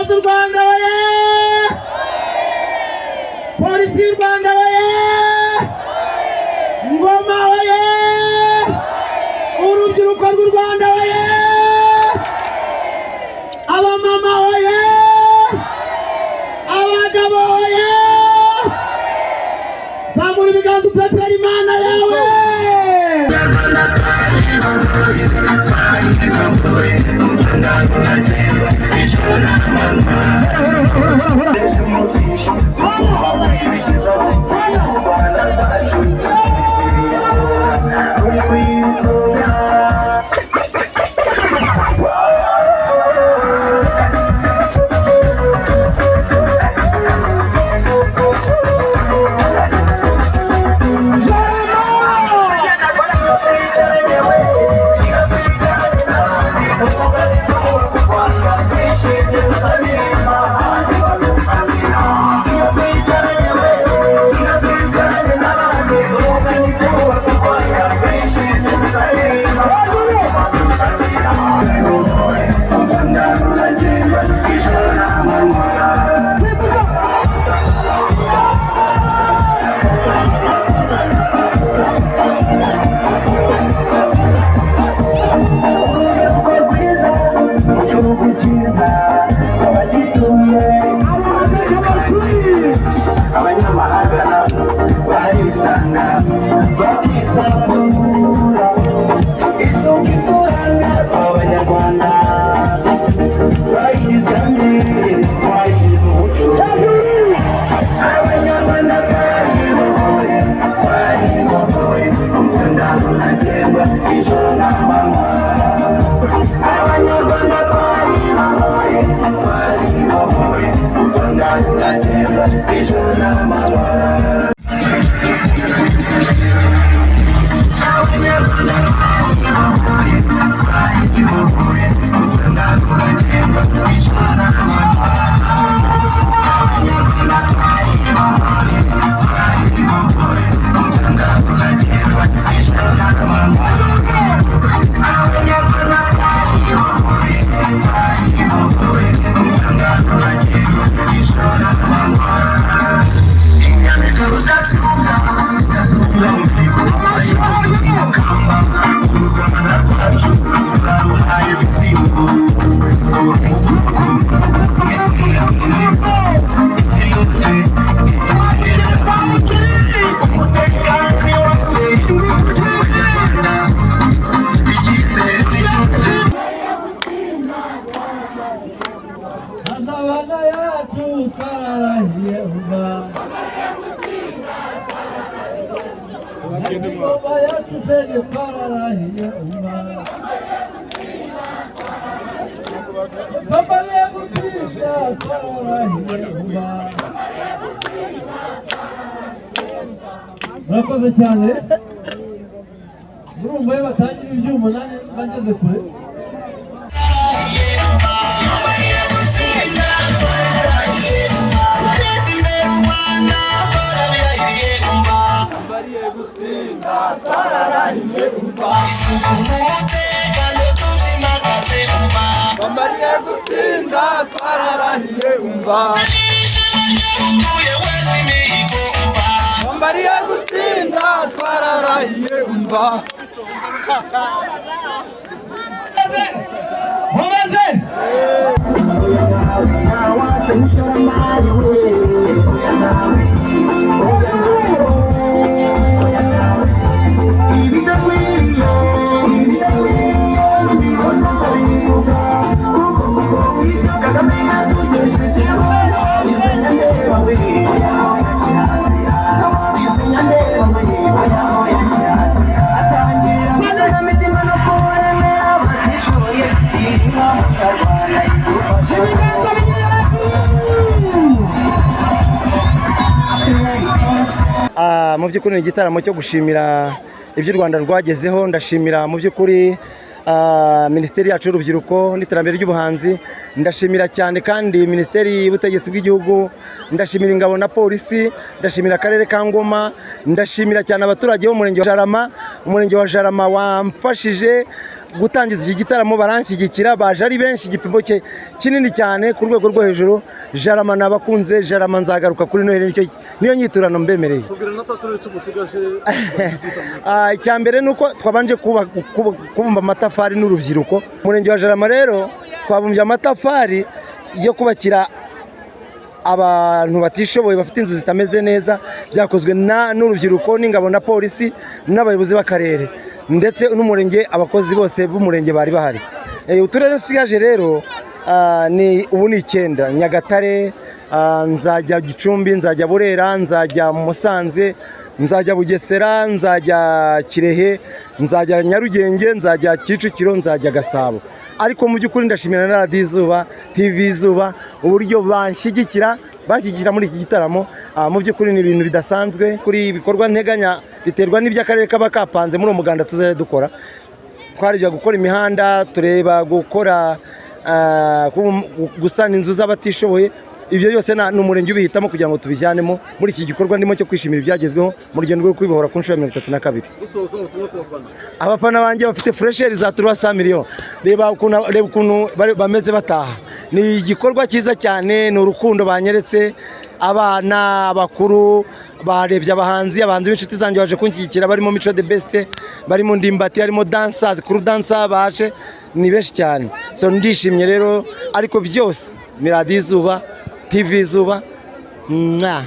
z'u Rwanda oye! Polisi y'u Rwanda oye! Ngoma oye! Urubyiruko rw'u Rwanda oye! Abamama oye! Abagabo oye! Zamura ibiganza upepera Imana yawe. Abanyamahanga nabo barisanga bakisanzura, isuku ituranga abanyarwanda twayigize hamwe, twayigize umuco. Abanyarwanda twaribohoye, twaribohoye, u Rwanda ruragendwa ijoro n'amanywa. Abanyarwanda twaribohoye, twaribohoye, u Rwanda ruragendwa ijoro n'amanywa. Amabanga yacu twararahiye umva, ingoma yacu twese twararahiye umva, twambariye gutsinda twararahiye umva. Murakoze cyane. Murumva iyo batangira ibyuma nanjye bageze kure. Bambariye gutsinda twararahiye umva, bambariye gutsinda twararahiye umva. Nkomeze. Mu by'ukuri ni igitaramo cyo gushimira ibyo u Rwanda rwagezeho. Ndashimira mu by'ukuri minisiteri yacu y'urubyiruko n'iterambere ry'ubuhanzi, ndashimira cyane kandi minisiteri y'ubutegetsi bw'igihugu, ndashimira ingabo na polisi, ndashimira akarere ka Ngoma, ndashimira cyane abaturage b'umurenge wa Jarama. Umurenge wa Jarama wamfashije Gutangiza iki gitaramo baranshyigikira, baje ari benshi, igipimo cye kinini cyane ku rwego rwo hejuru. Jarama nabakunze, Jarama nzagaruka kuri Noheli, niyo nyiturano mbemereye. Tubwira na turere musigaje. Icya mbere ni uko twabanje kubumba amatafari n'urubyiruko. Umurenge wa Jarama rero twabumbye amatafari yo kubakira abantu batishoboye bafite inzu zitameze neza. Byakozwe n'urubyiruko n'ingabo na polisi n'abayobozi b'akarere ndetse n'umurenge, abakozi bose b'umurenge bari bahari. Uturere nsigaje rero ni ubu ni icyenda: Nyagatare, nzajya Gicumbi, nzajya Burera, nzajya Musanze, nzajya Bugesera, nzajya Kirehe, nzajya Nyarugenge, nzajya Kicukiro, nzajya Gasabo. Ariko mu by'ukuri ndashimira na Radiyo Izuba, TV Izuba, uburyo banshyigikira muri iki gitaramo. Mu by'ukuri ni ibintu bidasanzwe. Kuri ibikorwa nteganya biterwa n'ibyo akarere kaba kapanze muri uwo muganda tuzajya dukora. Twarebye gukora imihanda, tureba gukora gusana inzu z'abatishoboye. Ibyo byose ni umurenge ubihitamo kugira ngo tubijyanemo muri iki gikorwa ndimo cyo kwishimira ibyagezweho mu rugendo rwo kwibohora ku nshuro ya 32. Dusoza, ubutumwa ku bafana. Abafana banjye bafite fraîcheur za 300 millions. Reba ukuntu bameze bataha. Ni igikorwa cyiza cyane, ni urukundo banyeretse, abana, abakuru barebye abahanzi b'inshuti zanjye baje kunshyigikira, barimo Mico The Best, barimo Ndimbati, harimo dancers kuru dancer, baje ni benshi cyane. So ndishimye rero, ariko byose ni Radiyo Izuba, TV Izuba. Mwah.